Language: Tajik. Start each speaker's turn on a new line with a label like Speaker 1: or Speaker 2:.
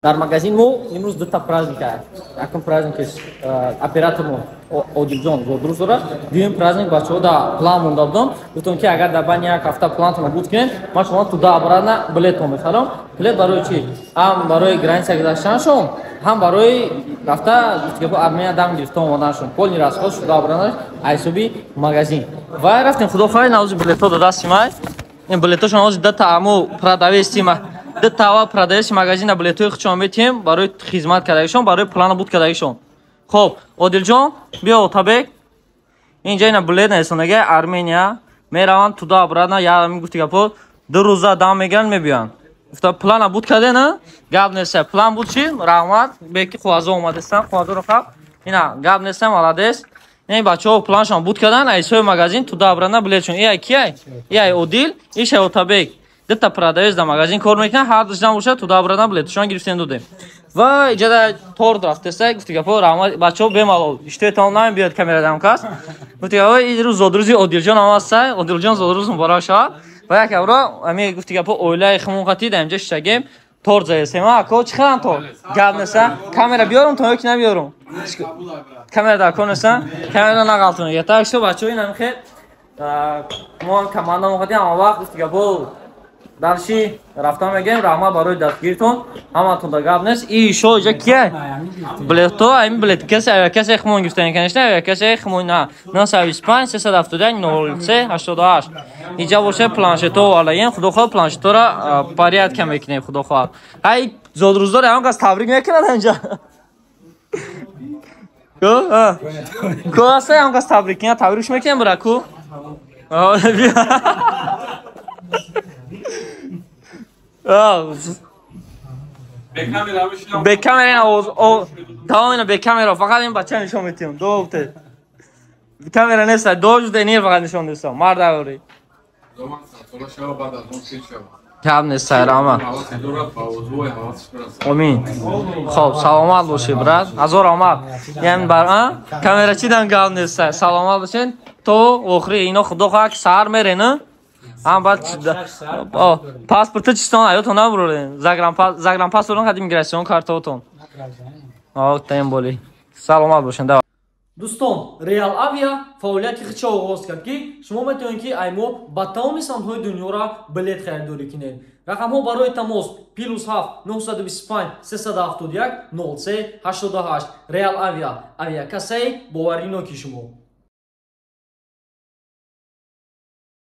Speaker 1: Дар магазин мо имрӯз дута праздник аст. Якум праздникеш оператор мо Одилҷон зодрӯз дорад. Дуюм праздник бачаҳо да план монда будам. Гуфтам, ки агар дар байни як ҳафта плантонро буд кунед, ман шумо туда обратно билетон мехарам. Билет барои чӣ? Ҳам барои граница гузаштаншон, ҳам барои рафта гуфтигапо Армения дам гирифта омаданшон. Полный расход шуда обратно ҳисоби магазин. Ва рафтем, худо хоҳад, навози билетҳо до дасти май. Ин билетҳошон ҳозир дата аму продавец ма дтава продавец магазина билетҳои худшон метиҳем барои хизмат кардагишон, барои плана буд кардагишон. Хоб, Одилҷон, биё, Отабек. Инҷа ина билет нарисондаги Армения мераванд туда обратно, я гуфти гапо 2 рӯза дам мегиранд, мебиёянд. Гуфта плана буд карде, на? Гап нест. План буд чи? Раҳмат, беки Қувазо омадастан, Қувазоро хаб. Ина гап нест, молодец. Не, бачаҳо планшон буд кардан, айсои магазин туда обратно билетшон. Ияй кияй? Ияй Одил, ишай Отабек. Дта продавец дар магазин кор мекунад, ҳар душдан бошад, туда обратно билетшон гирифтем, додем. Ва иҷада торт рафтеста, гуфти гапо раҳмат, бачаҳо бемалол. Иштоятон намебиёд камера дам кас. Гуфти гапо ин рӯз зодрӯзи Одилҷон ҳам аста. Одилҷон, зодрӯз муборак шавад. Ва як авро ами гуфти гапо оилаи хумон қатӣ дар инҷа шишагем, торт заесем. Ако, чӣ хелам торт? Гап неста? Камера биёрум то ё ки набиёрум? Камера дар кор неста? Камера нағалтун. Так что бачаҳо, ин ҳамихел мо команда мо қатӣ ҳама вақт гуфти гапо дарши рафта мегӯем. Раҳмат барои дастгиритон ҳаматон, да гап нест. И шо иҷа кия билето, ами билет касе авиакасе хумон гирифтан, конечно, авиакасе хумон на 925 371 03 88. Иҷа боша планшето овардаем, худо хоҳад, планшетора порядка мекунем, худо хоҳад. Ҳай, зодрӯздор ягон кас табрик мекунад инҷа? Ку аста ягон кас табрик кунад? Табрикш мекунем, бира ку. Бе камера ин овоз тамом, ина бе камера фақат ин бача нишон метиҳам. Ду камера нест, ду жуда фақат нишон дестам. Марда, гап нест, раҳмат. Омин. Хоб, саломат бошед, брат, ҳазор омад. Ян бар камера чидан гап нест, саломат бошед. То охири ино, худо хоҳад, ки саҳар мерен. Ам баъд паспорта чистон аётон набурорем. Загранпаспортон қадим миграцион картаотон. Таем боли. Саломат бошед. Дӯстон, Реал Авиа фаъолияти худша оғоз кард, ки шумо метавонед, ки ай мо ба тамоми самтҳои дунёра билет харидорӣ кунед. Рақамҳо барои тамос: +7 925 371 03 88. Реал Авиа, авиакассаи бовариноки шумо.